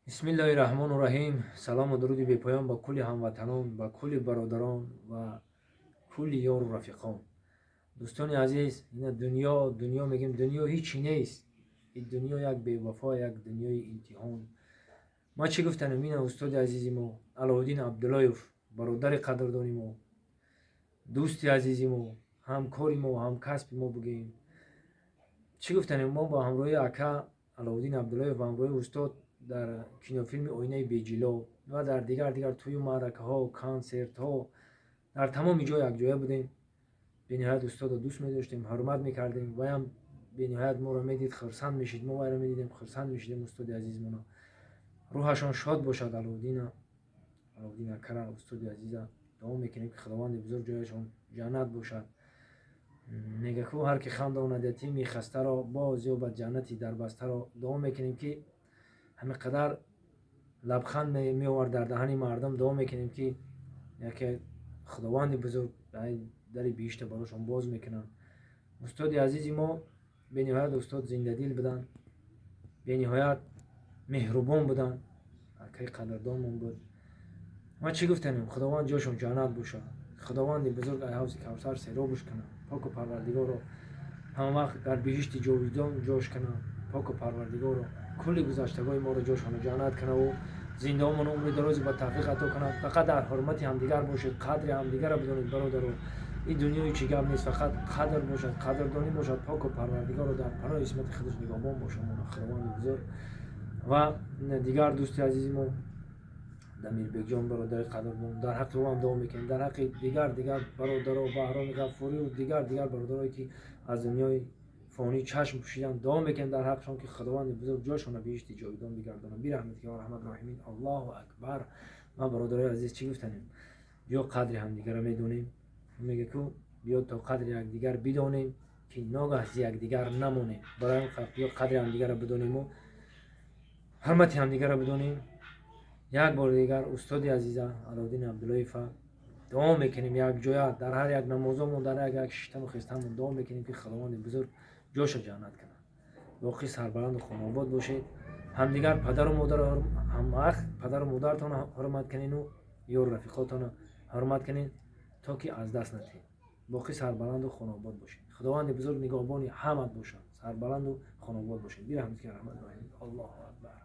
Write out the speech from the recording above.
Бисмиллоҳи раҳмону раҳим. Салому дуруди бепоён ба кулли ҳамватанон, ба кулли бародарон ва кулли ёру рафиқон. Дӯстони азиз, ина дунё, дунё мегем, дунё ҳичи нест. Ин дунё як бевафо, як дунёи имтиҳон. Ма чӣ гуфтанем? Ина устоди азизи мо Алоуддин Абдуллоев, бародари қадрдони мо, дӯсти азизи мо, ҳамкори мо, ҳамкасби мо бигӯем. Чӣ гуфтанем? Мо ба ҳамроҳи ака Алоуддин Абдуллоев, ба ҳамроҳи устод дар кинофилми «Оинаи беҷило» ва дар дигар дигар тӯю маъракаҳо, консертҳо, дар тамоми ҷо якҷоя будем. Бениҳоят устодро дӯст медоштем, ҳурмат мекардем. Ваям бениҳоят моро медид, хурсанд мешид, мо вайро медидем, хурсанд мешидем. Устоди азизмона рӯҳашон шод бошад. Алоуддина, Алоуддин акара, устоди азиза дуо мекунем, ки Худованди бузург ҷояшон ҷаннат бошад. Мега ку: «Ҳар ки хандонад ятими хастаро, боз ёбад ҷаннати дарбастаро». Дуо мекунем, ки ҳамин қадар лабханд меовард дар даҳани мардум. Дуо мекунем, ки яке Худованди бузург дари биҳишта барошон боз мекунанд. Устоди азизи мо бениҳоят устод зиндадил буданд, бениҳоят меҳрубон буданд, акаи қадрдонмон буд. Ма чӣ гуфтанем? Худованд ҷошон ҷаннат бошад. Худованди бузург ай ҳавзи Кавсар серобуш кунад. Поку Парвардигоро ҳамавақт дар биҳишти ҷовидон ҷош кунад. Поку Парвардигоро кулли гузаштагои моро ҷошону ҷаннат кунаву зиндаомон умри дарози ба тавфиқ ато кунад. Фақат дар ҳурмати ҳамдигар бошед, қадри ҳамдигарро бидонед, бародаро. Ин дунёи чӣ гап нест, фақат қадр бошад, қадрдонӣ бошад. Поку Парвардигоро дар паноҳи исмати худаш нигаҳбон бошад Худованди бузург. Ва дигар дӯсти азизи мо Дамирбекҷон, бародари қадрдон, дар ҳаққи ӯ ҳам дуо мекунем, дар ҳаққи дигар дигар бародаро, Баҳроми Ғаффурию дигар дигар бародарое, ки аз дунёи фонӣ чашм пӯшиданд, дуо мекунем дар ҳаққшон, ки Худованди бузург ҷошонро биҳишти ҷовидон бигардонад. Бираҳматика ё арҳамар роҳимин. Аллоҳу акбар. Ма, бародарои азиз, чӣ гуфтанем? Биё қадри ҳамдигарро медонем. Мега ку: «Биё то қадри якдигар бидонем, ки ногаҳ зи якдигар намонем». Барои биё қадри ҳамдигарро бидонему ҳурмати ҳамдигарро бидонем. Як бори дигар устоди азиза Алоуддин Абдуллоева дуо мекунем якҷоя, дар ҳар як намозомон, дар ҳар як шиштану хестамон дуо мекунем, ки Худованди бузург ҷоша ҷаннат кунад. Боқӣ сарбаланду хонаобод бошед. Ҳамдигар, падару модар, ҳамвақт падару модаратонро ҳурмат кунену ёру рафиқотонро ҳурмат кунед, то ки аз даст натиҳед. Боқӣ сарбаланду хонаобод бошед. Худованди бузург нигаҳбони ҳамат бошад. Сарбаланду хонаобод бошед. Бираҳматика раҳмат. Аллоҳу акбар.